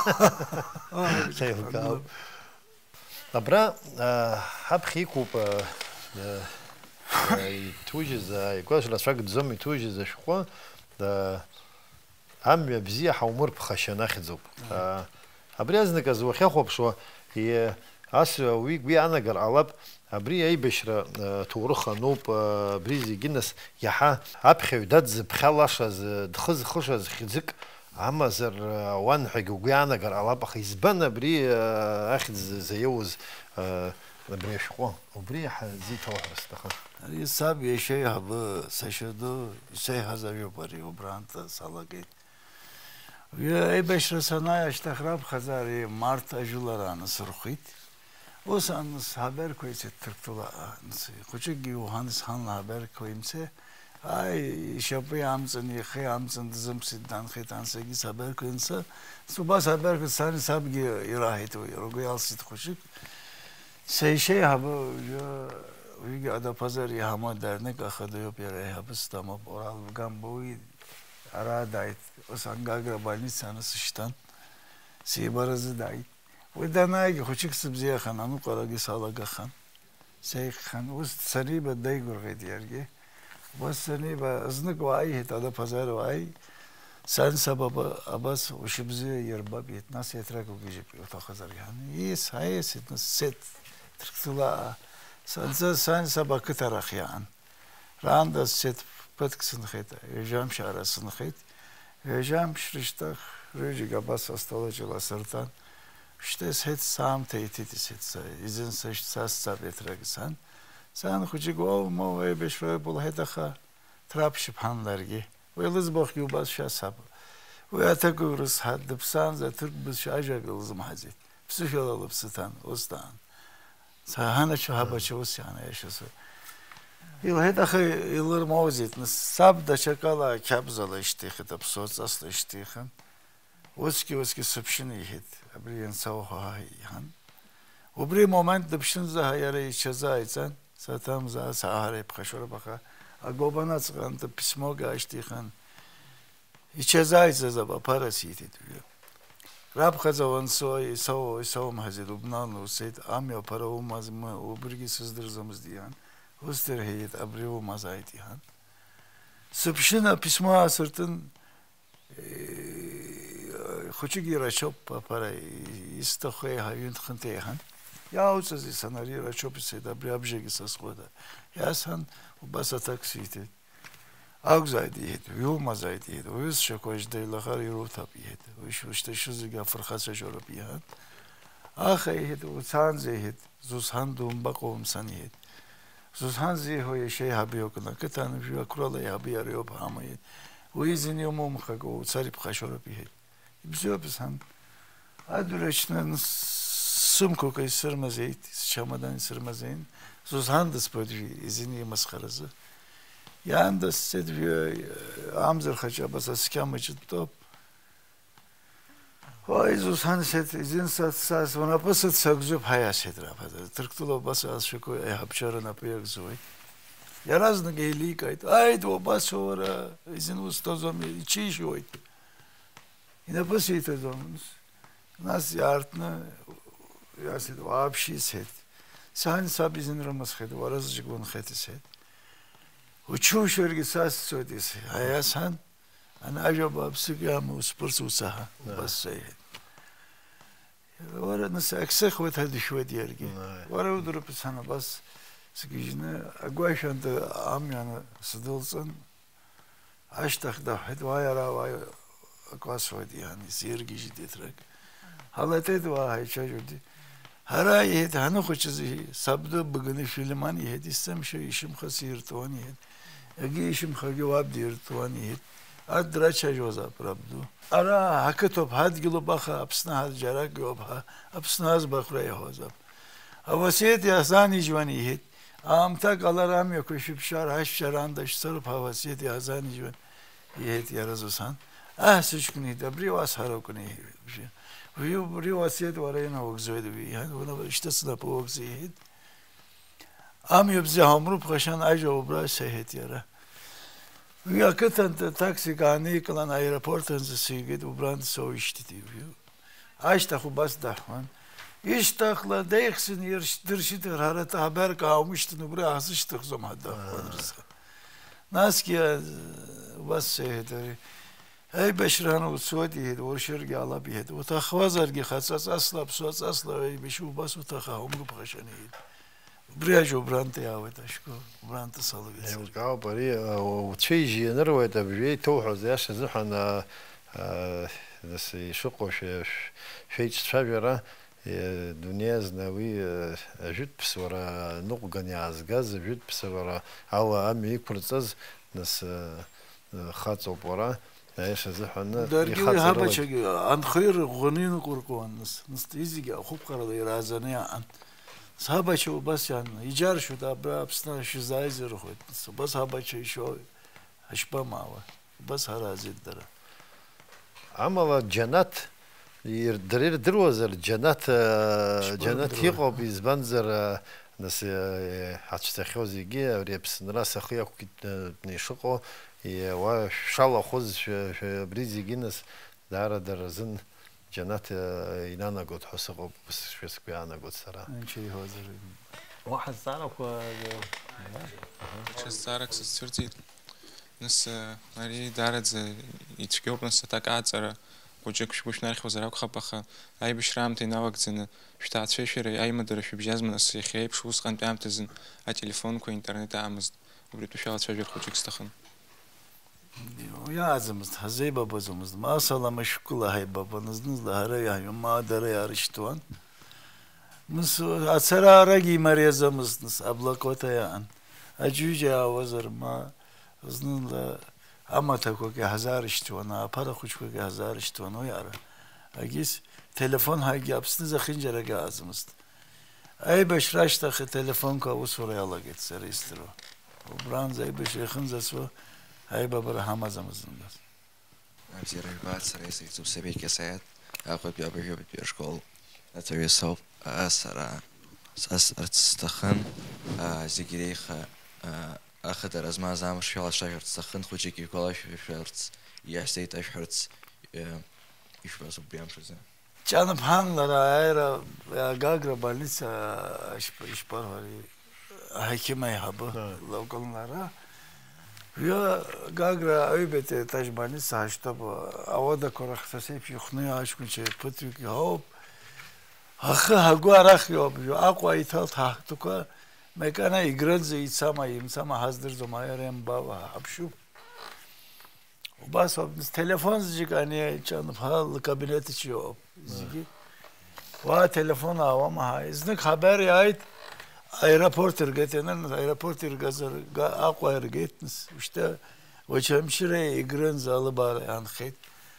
Еилкаауп. Абра, а, ҳаԥхьа иқәуп, а, а, а, иҭужьыз, а, игәашә рацәак дӡом иҭужьыз ашәҟәы, а, амҩа бзиа ҳаумырԥхашьан ахьӡуп. Мгм. А, абри азныказы уахьахәаԥшуа, и-, ас уи гәы иаанагар ҟалап, абри аибашьра, а, ҭоурых ануп, а, абри зегьы нас иаҳа аԥхьаҩ дадзыԥхьалашаз, а, дхызхышаз хьӡык амазар, ауан ҳәагьы угәы иаанагар ҟалап, аха избан абри, э, ахьӡ заиоуз, э, абри ашәҟәы? Убри иаҳа зиҭауҳәар сҭахын. Ари саб иашьа еиҳабы, сашьа ду, исеиҳәаз ажәоуп ари, убраанӡа салагеит. Уи аибашьра санааи ашьҭахь раԥхьаӡа ари март ажәылара аанасырхәит. Ус аныс ҳаберқәа ицеит Ҭырқәтәылаҟа, аныс хәыҷыкгьы иуҳәан, сан лҳаберқәа имцеи, ааи, ишьапы иамҵын, ихы иамҵын, дызымԥсит, данхеит, ансагьы саберқәа имцы, убас аберқәа сани сабгьы ираҳит уи, ргәы иалсит хәыҷык. Сеишеи ҳабы уажәы, уигьы Адаԥазар иҳамоу дааҩнык ахадаҩуп, иара еиҳабыс дамоуп, Орал Бгамба, уи ара дааит, ус Ангагра больница анысышьҭан, сибаразы дааит. Уи данааигь хәыҷык сыбзиахан, аныҟәарагьы салагахан. Сеиӷьхан, ус саниба деигәырӷьеит иаргьы. Ус саниба, знык уааиҳәеит, Адаԥазар уааи, Сан саб аба-, абас ушыбзиа ирбап, иҳәеит, нас етрак угьежьып, иуҭахызар, иҳәан. Ес, аес, иҳәеит, нас сеит, Ҭырқәтәылаа. Санца сан саб ақыҭарахь иаан. Раанда сцеит, ԥыҭк сынхеит, ҩажәамш ара сынхеит. Ҩажәамш рышьҭахь рҩыџьагь абас астол аҿы иласыртәан. Шьҭа исҳәеит, саамҭа иҭеит, исҳәеит, са, изын сашьҭ-, са сцап етрак сан. Сан хәыҷык уоу, моу, еибашьра былҳәеит, аха Ҭраԥшьыԥҳан ларгьы. Уи лыӡбахәгьы убас шәа саб. Уи аҭакәажә рызҳа дыԥсаанӡа аҭырқә бызшәа ажәак илзымҳаӡеит. Ԥсышәала лыԥсы ҭан, ус даан. Саҳанашьа ҳабача ус ианаиашьа сҳәоит. Илҳәеит, аха илырмоузеит, нас саб даҽакала ақьабзала ишьҭихит, аԥсуа ҵасла ишьҭихын. Усгьы, усгьы сыԥшын, иҳәеит, абри иансауҳәа ҳәа иҳәан. Убри амомент дыԥшынзаҳа иара ичазааиҵан, саҭамзааз ҳара иԥхашьароуп, аха агәабанаҵҟьантә письмок аашьҭихын. Ичазааиҵаз аԥара сиҭеит уи. Раԥхьаӡа уанцо, исоу-, исоумҳаӡеит, убналны уцеит, амҩа аԥара умазма, убригьы сыздырӡомызт, иан. Ус дырҳәеит, абри умазааит, иҳәан. Сыԥшын, аписьмо аасыртын, э, хәыҷык ирацәоуп аԥара, исҭаху еиҳа, ҩынтә-хынтә еиҳан. Иаауҵазеи, сан, ари ирацәоуп, исҳәеит, абри абжагьы сазхоит. Иасҳәан, убас аҭак сиҭеит. Акәзааит, иҳәеит, иумазааит, иҳәеит, уҩызцәақәа ажьда илаӷар ируҭап, иҳәеит, уи шьҭа зегьы афырхацәажәароуп, иҳәан. Аха, иҳәеит, уцаанӡа, иҳәеит, Зусҳан думбаҟа умцан, иҳәеит. Зусҳан зиҳәо иашьа еиҳабы иакәын, ақыҭан жәҩақәрала еиҳабы иара иоуп ҳама, иҳәеит. Уи изын иумоумхакәа уцар иԥхашьароуп, иҳәеит. Ибзиоуп, сан. Адырҩаҽны сымкәакәа исырмазеит, счамадан исырмазеин, Зусҳан дысԥоит, изин имысхаразы. Иаанда сцеит, амзар хаҷабас асқьам аҿы дтәоуп. Ой, Зусҳан, сеит, изин са, са, унапы сыццакӡоуп, ҳаиасит раԥхьаӡа. Ҭырқәтәыла убас ацәақәа аиҳабчара напы иагӡуеит. Иаразнак еиликааит, ааит, уабацо уара, изин узҭаӡом, иҽишьуеит. Инапы сиҭаӡомызт. Нас иаартны иасҳәеит, уааԥшьи, исҳәеит. Сан саб изын рымысхеит, уара зыџьык унхеит, исҳәеит. Учушьыргьы са сцоит, исҳәеит. Аиа, сан, ана ажәа бааԥсык иамоу сԥырҵ уцаҳа, убас сеиҳәеит. Уара, нас, ак сыхьуеит ҳәа дышәуеит иаргьы. Уара удырп, сан, абас сгьежьны, агәашәанда амҩан сдәылҵын, Ашьҭахь даҳәҳәеит, уааи ара, уааи, акы уасҳәоит, иан, исиргьежьит етрак. Ҳалатәеит уаа, ҳаицәажәоит. Ҳара, иҳәеит, ҳаныхәыҷыз, иҳәеит, сабду быганы Филимон, иҳәеит, исзымшьо ишьымха сиртуан, иҳәеит. Егьи ишьымхагьы уаб диртуан, иҳәеит. Арҭ драцәажәозаап, рабду. Ара ҳақыҭоуп, ҳадгьылуп, аха Аԥсны ҳарџьарак иоуп, ҳа Аԥсны аӡбахәра иаҳәозаап. Ауасиеҭ иаҳзанижьуан, иҳәеит. Аамҭак ҟалар амҩақәа шәыԥшаар, ашәшьараанда шәцароуп ҳәа ауасиеҭ иаҳзанижьуан, иҳәеит иара Зусан. Аҳ, сыҷкәын, иҳәеит, абри уасҳәар акәын, иҳәеит. Уи, убри уасиеҭ уара инаугӡоит, уи, иҳәан, уна шьҭыц напы угӡа, иҳәеит. Амҩа бзиа ҳаумрыԥхашьан, ажәа убра сеиҳәеит иара. Уи ақыҭан таксик ааникылан, аеропорт аҟынӡа сигеит, убрантә соуишьҭит, иҳәеит. Ашьҭахь убас даҳәуан. Ишьҭахьла деихсны иршь-, дыршьит, ҳара ҭаҳбарк ааумышьҭын, убра ҳзышьҭыхӡом ҳәа даҳәуан, аа, рзыҳәан. Насгьы, э, убас сеиҳәеит ари. Аибашьраан уцоит, иҳәеит, уршьыргьы ҟалап, иҳәеит. Уҭахуазаргьы хаҵаҵасла, аԥсуаҵасла еибашьу убас уҭаха ҳаумырԥхашьан, иҳәеит. Убри ажәа убрантәи иаауеит ашәҟәы, убрантәи салагеит саргьы. Еилкаауп ари, а, уцәеижь ианыруеит абжеи иҭоуҳәоз, иашазыҳәан, а, а, нас ишыҟоу шәе-, шә-, шәеиҿцәажәара, е, дунеи азна уи, е, ажәытә ԥсуара ныҟәган иаазгаз, ажәытә ԥсуара ала амҩа иқәырҵаз, нас, е, е, хаҵоуп уара. Аиаша азыҳәан, даргьы уи ихаҵарылагь ҳабацәагьы анхаҩы рыӷәӷәаны иныҟәыркуан, нас, нас изегьы ахәыԥхарала ирааӡаны иаан. Нас ҳабацәа убас иан, иџьаршьоит, абра Аԥсны шәызааизар рҳәоит. Нас убас ҳабацәа ишьо, ҳашԥамаауа? Убас ҳараазеит дара. Амала џьанаҭ, ир-, дара ирдыруазар, џьанаҭ, э, џьанаҭ иҟоуп, избанзар, э, нас, э, ҳацәцахьоу зегьы, ари Аԥсынра сахи ақәкит, э, ишыҟоу, Иа, уа шәшалахәыз, шәа, шәа, абри зегьы, нас, даара дара рзын џьанаҭ, э, инанагоит ҳәа сыҟоуп, ус шәа сгәы иаанагоит сара. Анцәа иҳәозар. Уаҳа зҵаарақәа, э, даҽа зҵаарак сызцәырҵит. Нас, э, ари даараӡа Ицәгьоуп, нас, аҭак аҵара хәыҷык шәгәы шәнархьуазар акәхап, аха аибашьра аамҭа иналагӡаны шәҭаацәеи шәареи аимадара шәыбжьазма, нас, иахьа еиԥш усҟантәи аамҭазын ателефонқәа, аинтернет аамызт, убритәы шәалацәажәар хәыҷык сҭахын. Иааӡамызт, ҳазеибабаӡомызт, ма асалам ашәҟәыла ҳаибабон, зны-зынла ҳара иаҳҩуан, ма дара иаарышьҭуан. Нас ацара-аарагьы имариаӡамызт, нас, аблокота иаан. Аӡәҩыџьа иаауазар, ма зны-зынла амаҭақәак иаҳзаарышьҭуан, аԥара хәыҷқәак иаҳзаарышьҭуан, уи ара. Агьыс телефон ҳәагьы Аԥсны зехьынџьарак иааӡамызт. Аибашьра ашьҭахь ателефонқәа аусура иалагеит, сара издыруа. Убранӡа аибашьра иахьынӡацо аибабара ҳамаӡамызт зынӡас. Абзиара жәбааит, сара исыхьӡуп Сабиқьа Саиат, Аҟәатәи абыржәабатәи ашкол ацәаҩы соуп. Сара сасҳәарц сҭахын, зегь иреиӷьу ахадара змаз амш шәалацәажәарц сҭахын, хәыҷык ишәгәалашәыршәарц, иаҳзеиҭашәҳәарц ишәбаз убри амш азы. Ҷанԥҳан лара аиааира Гагра больница, ишԥарҳәари, аҳақьым аиҳабы лакәын лара. Ҩы Гагра аҩбатәи аетаж больница ҳашьҭоуп, ауадақәа рахь са сеиԥш ихәны аҷкәынцәа ԥыҭҩык иҳауп. Ахы ҳагәы арахь иоуп, Аҟәа иҭалт ҳаҳҭқәа, макьана Егрынӡа ицама, имцама ҳаздырӡом, аиара иамбало ҳаԥшуп. Убас ауп, телефон зегьы ани Ҷанԥҳа лкабинет аҿы иоуп. Зегьы. Уа телефон аауама, ҳаи. Знык ҳабер иааит, аеропорт иргеит, ианырмаз аеропорт иргазар, га-, Аҟәа иргеит, нас, ушьҭа Очамчыра Егрынӡа алыбаара иаанхеит.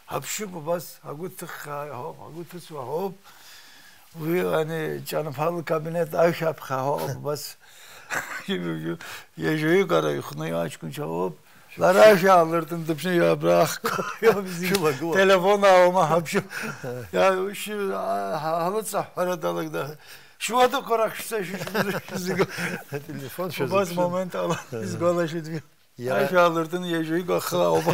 Ҳаԥшып убас, ҳагәы ҭыххаа иҳауп, ҳагәы ҭыцуа ҳауп. Уи ани Ҷанԥҳа лкабинет ашәаԥха ҳауп, убас. Ҩажәаҩык ара ихәны иаҷкәынцәа ҳауп. Лара шәаалыртын, дыԥшны, абра ахқәа иоуп зегьы. Шәылагылоуп. Телефон аауама, ҳаԥшып. Иа, шьы-, а, ҳа-, ҳалыҵаҳәҳәара далагда. Шьуадақәа рахь шәца, шәышәзыго. Ателефон шәазыԥшын. Убас момент ала, ага, исгәалашәеит. Иара ашәаалыртын, ҩажәаҩык ахы аума.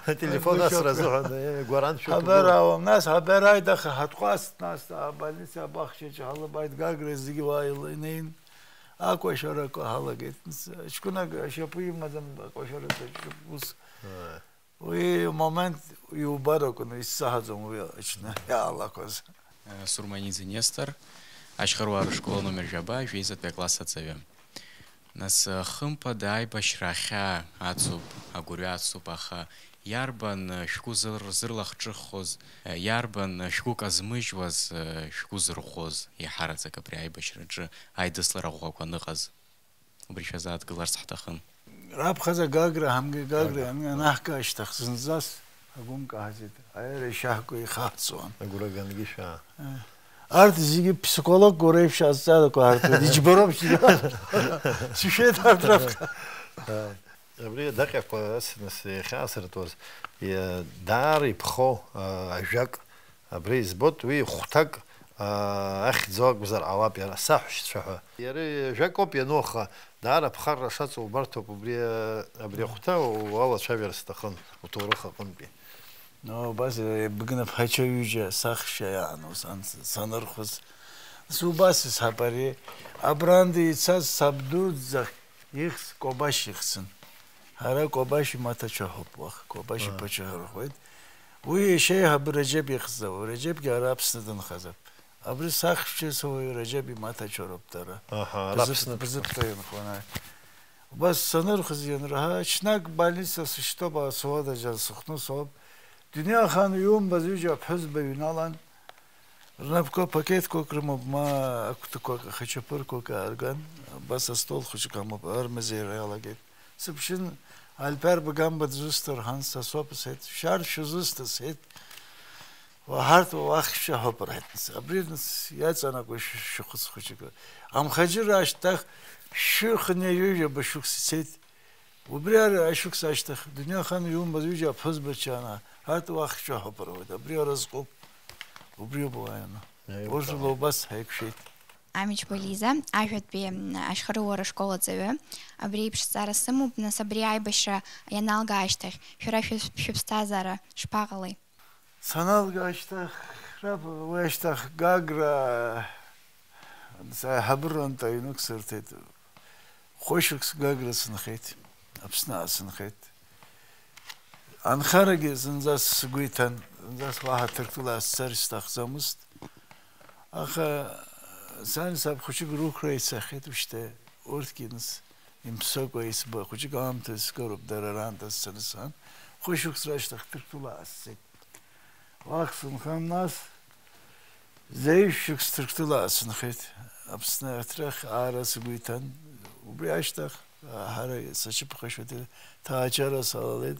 Ателефон асра азыҳәан, э, гәарантә шәықәгылан. Ҳабар аауам, нас ҳабар ааит, аха ҳатҟәаст, нас, абольница абаҳчаҿы ҳалыбааит, Гагра зегьы уа инеин. Акәашарақәа ҳалагеит. Ҷкәынак ашьапы имаӡам, акәашара даҿуп ус. Ааи. Уи момент иубар акәын, исзаҳаӡом уи аҽны иаалақәаз. Сурманиӡе Нестор, Ашьхаруаа рышкол номер жәаба, жәеизатәи акласс аҵаҩы. Нас, хымԥада, аибашьра ахьаа ацуп, агәырҩа ацуп, аха иарбан шәгәы зыр-, зырлахҿыххоз, иарбан шәгәы казмыжьуаз, шәгәы зырӷәӷәоз, еиҳараӡак абри аибашьраҿы аидыслара ӷәӷәақәа аныҟаз? Убри шәазааҭгыларц ҳҭахын. Раԥхьаӡа Гагра, ҳамгеи Гагра, Гагра, иан-, ианаҳга ашьҭахь зынӡас ҳгәы мкаҳаӡеит. Аиара ишьаҳкуа ихаҵуан. Агәра гангьы шәаа. Э. Арҭ зегьы ԥсихологк уара еиԥш азҵаарақәа ҳарҭоит. Иџьбароуп зегьы. Сшәеит арҭ раԥхьа. Э, абри адаҟьақәа ас, нас, иахьаасыртуаз, иа-, даара иԥхоу, а, ажәак Абри избоит, уи хәҭак, аа, ахьӡ акәзар ҟалап иара, саҳәшьцәа ҳәа. Иара жәакоуп иану, аха даара аԥхарра шаҵоу убарҭоуп, убри, абри ахәҭа уалацәажәар сҭахын, уҭоурых аҟынтәи. Ну, убас, э, Быгнов Ҳача ҩыџьа саҳәшьа иаан, ус ан-, санырхәыз. Нас убас исҳәап ари, абранӡа ицаз саб дуӡӡахь Ихьӡ Кобашь ихьӡын. Ҳара Кобашь имаҭацәа ҳауп уаха, Кобашь Аа. иԥацәа ҳәа рҳәоит. Уи иашьа еиҳабы Раџьаб ихьӡын, Раџьабгьы ара Аԥсны дынхазаап. Абри саҳәшьцәа, сауаҩы Раџьаб имаҭацәа роуп дара. Аҳа, ара Бзыԥ-, Аԥсны. Бзыԥҭа инхон, ааи. Убас санырхыз ианраҳа, ҽнак больница сышьҭоуп, ала суадаџьал сыхәны соуп. Дунеи аханы иумбаз ҩыџьа аԥҳәызба иҩналан, Рнапқәа пакетқәак рымоуп, ма ақәҭақәак, ахачаԥырқәак аарган, абас астол хәыҷык амоуп, армазеира иалагеит. Сыԥшын, Альпер Быгамба дзусҭа рҳәан, са соуп сҳәеит, шәарҭ шәызусҭа сҳәеит, уаҳарҭ уахьшәа ҳәоуп рҳәеит. Абри иаҵанакуа шә-, шәахәыц хәыҷык. Амхаџьырра ашьҭахь шәыхынҩажәижәаба шықәса ицеит. Убри ара ашықәс ашьҭахь, дунеи аханы иумбаз ҩыџьа аԥҳәызбацәа ана, арҭ уахьшәа ҳәа ԥыруеит, абри аразҟуп, убри убуаҩны. Еилкаауеит. Урҭ ла убас ҳаиқәшәеит. Амичба Лиза, Ажәатәи, м, Ашьхаруара ашкол аҵаҩы, абри еиԥш зҵаара сымоуп, нас абри аибашьра ианалга ашьҭахь, шәара шәы-, шәыԥсҭазаара шԥаҟалеи? Саналга ашьҭахь, раб-, уи ашьҭахь Гагра, ҳаибабыртә аҩнык сырҭеит. Хәышықәса Гагра сынхеит, Аԥсны аасынхеит. Анхарагьы зынӡас сгәы иҭан, зынӡас уаҳа Ҭырқәтәыла сцар исҭахӡамызт. Аха сани саб хәыҷык рықәра ицахьеит, ушьҭа урҭгьы нас имԥсыкәа исба-, хәыҷык аамҭа сгароуп, дара раан дасцаны сан. Хәышықәса рашьҭахь Ҭырқәтәыла аасцеит. Уахь сынхан нас, Зеижә шықәс Ҭырқәтәыла аасынхеит. Аԥсны аҭрахь аара сгәы иҭан. Убри ашьҭахь, ҳара сашьыԥхашәа ҭаачара салалеит.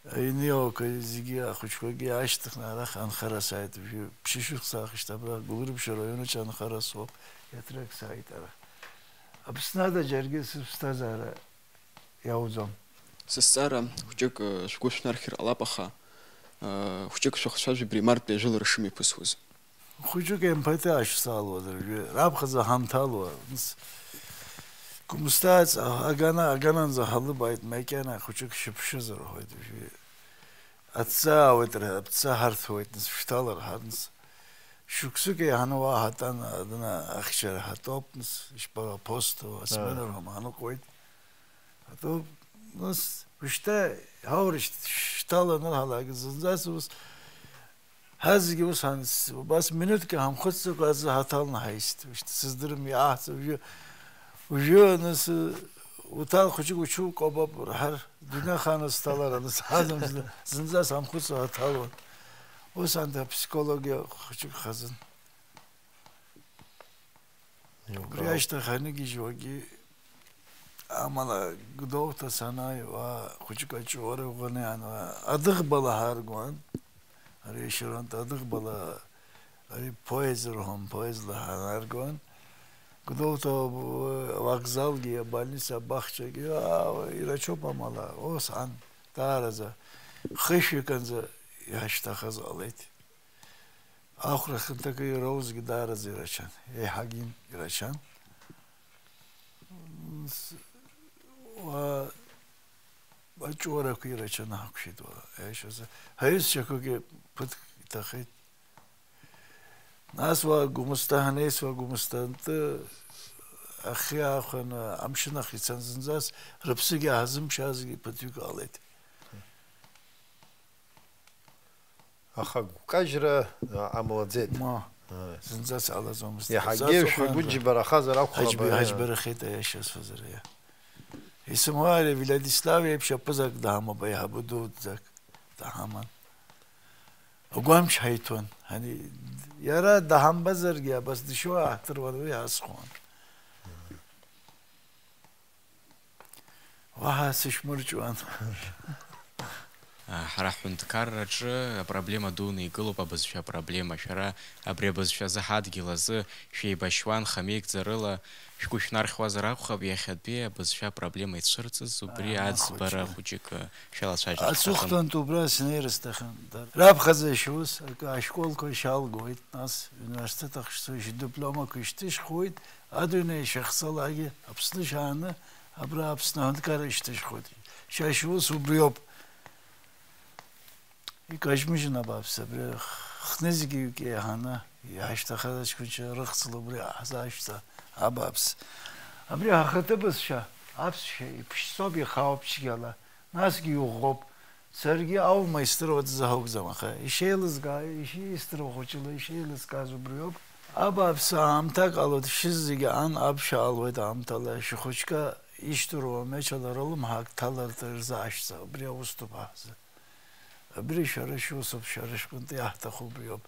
Аҩны иауақәа зегьы, ахәыҷқәагьы аашьҭыхны арахь анхара сааит. Ԥшьышықәса аахижьҭеи абра Гәылрыԥшь араион аҿы анхара соуп. Иатрак сааит ара. Аԥсны ада џьаргьы сыԥсҭазаара иауӡом. Сызҵаара хәҷык, э, шәгәы шәнархьыр ҟалап, аха, э, хәҷык шәахцәажәа абри мартәи ажәылара шымҩаԥысуаз. Хәыҷык емпатиа ашәсалуа дыржәы, раԥхьаӡа ҳамҭалуа, мс-, Гәымсҭа аҵа-, агана, агананӡа ҳалыбааит, макьана хәыҷык шьыԥшызар ҳәоит уажәы. Аҵаа ауеит, ра-, аҵаа ҳарҭуеит, нас шәҭалар ҳарныс. Шықәсык еиҳаны уа ҳатәан, адна ахьчара ҳатәоуп, нас, ишԥа-, аԥосҭо, асмена Аа. Рҳәом, ҳаныҟәоит. Атәоуп, нас, ушьҭа ҳаурышьҭ-, шьҭала анырҳалак, зынӡас ус, ҳазегьы ус ҳан-, с-, убас минуҭк ҳамхәыцӡакәа аӡы ҳаҭалны ҳаисит. Ушьҭа сыздырам, иааҳҵо уажәы, уажәы, нас, уҭал хәыҷык учу кобап, рҳар, дунеихааны сҭалар, анысҳәаӡам, зны-, зынӡас ҳамхәыцуа ҳаҭалуан. Ус анҭ апсихологиа хәыҷык хазын. Убри Иубау. Ашьҭахь анигьежьуагьы, амала, Гәдоуҭа санааи, уа хәыҷык аҿиара ӷәӷәаны иаан, уа адыӷбала ҳаргон, ари ашьарантә адыӷбала, ари поезд рҳәон, поездла ҳанаргон. Гәдоуҭа авокзалгьы, абольница, абаҳчагьы, аа, ирацәоуп амала, усҟан даараӡа хышәҩык анӡа иҳашьҭахаз ҟалеит. Ахәра хьанҭакы ироузгьы даараӡа ирацәан, еиҳагьы ирацәан. С-, уа, аҿиарақәа ирацәаны ҳақәшәеит, уа, аиашазы. Ҳаҩызцәақәагьы ԥыҭк иҭахеит. Нас уа Гәымсҭа ҳанеис, уа Гәымсҭантәи ахьы аахәаны амшын ахь ицан зынӡас, рыԥсыгьы ҳазымԥшаазгьы ԥыҭҩык ҟалеит. Аха агәкажьра, а, ҟамлаӡеит. Ма, Ааи. Зынӡа сҟалаӡомызт. Иаҳагьы Сацуп шәгәы ҳәанда. Џьбарахазар акәхап, Ҳаџьб-, ааи. Ҳаџьбарахеит, аиаша сҳәозар, иа. Исымоуи ари Владислав иеиԥш аԥызак даҳамоуп, аиҳабы дуӡӡак даҳаман. Агәамч ҳаиҭон. Ани, иара даҳамбазаргьы, абас дышьуа ааҳдыруан, уи ҳазхуан. Уаҳа сышәмырҵәуан. Ҳара ҳҳәынҭқарраҿы апроблема дуны игылоуп абызшәа апроблема. Шәара абри абызшәазы ҳадгьыл азы шәеибашьуан хамеигӡарыла, шәгәы шәнархьуазар акәхап, иахьатәи абызшәа апроблема ицәырҵыз, убри Аа, аӡбара хәыҷы. Хәыҷык шәалацәажәарц сҭахын. Аҵыхәтәантә убра снеир сҭахын. Раԥхьаӡа ишьуаз акы ашколқәа шьалгоит, нас университет ахь шцо, ишьдипломақәа ишьҭышьхуеит, Адунеи шәахьцалакгьы, Аԥсны шәааны, абра Аԥсны аҳәынҭқарра ишьҭышәхуеит. Шәа шәус убриоуп. Икажьмыжьын абааԥсы, абри хнызқьҩык еиҳаны иҳашьҭахаз аҷкәынцәа рыхьӡала убри ҳзаашьҭа абааԥсы. Абри ҳахатәы бызшәа, аԥсшәа иԥшӡоуп, ихаауп цәгьала. Насгьы иӷәӷәоуп. Саргьы аума исдыруа дзаҳаугӡам, аха ишеилызкаа, ишеисдыруа хәыҷыла ишеилыскааз убриоуп. Абааԥсы, аамҭак ала дшьыз зегьы ан аԥшәа алуеит аамҭала, шәхәыҷқәа ишьҭыруа амечала рылымҳак ҭаларҭа рзаашьҭза, убри аус ҭоуп ҳзы. Абри шәара шәусуп, шәара шәҟынтә иаҳҭаху убриоуп.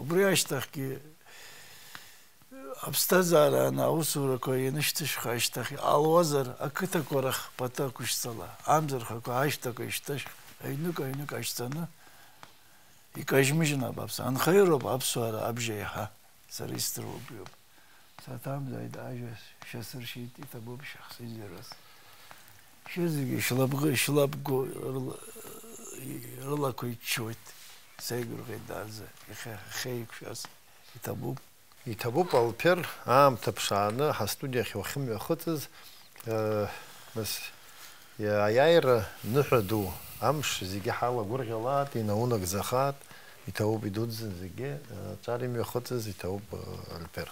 Убри ашьҭахьгьы Аԥсҭазаара ана аусурақәа ианышьҭышәха ашьҭахь, иҟалозар, ақыҭақәа рахь пату ақәышьцала, амза рхақәа ашьҭақәа ишьҭышәх, аҩнык-аҩнык ашьцаны, икажьмыжьын абааԥсы. Анхаҩыроуп аԥсуаа абжьы еиҳа, сара исдыруа убриоуп. Саҭамзааит ажәа шәасыршьит, иҭабуп шәахсыжьраз. Шәызегьы шәлабӷы, шәлабгәы рыла-, рылақәа иччоит. Сеигәырӷьеит даараӡа, иахьа ҳахьеиқәшәаз иҭабуп. Иҭабуп, Алԥер, аамҭа ԥшааны ҳастудиахь уахьымҩахыҵыз, э, нас, иа-, аиааира ныҳәа ду, амш зегьы ҳалагәырӷьалааит, инаунагӡахааит, иҭабуп идуӡӡан зегьы, э, аҵара имҩахыҵыз иҭабуп, э, Алԥер.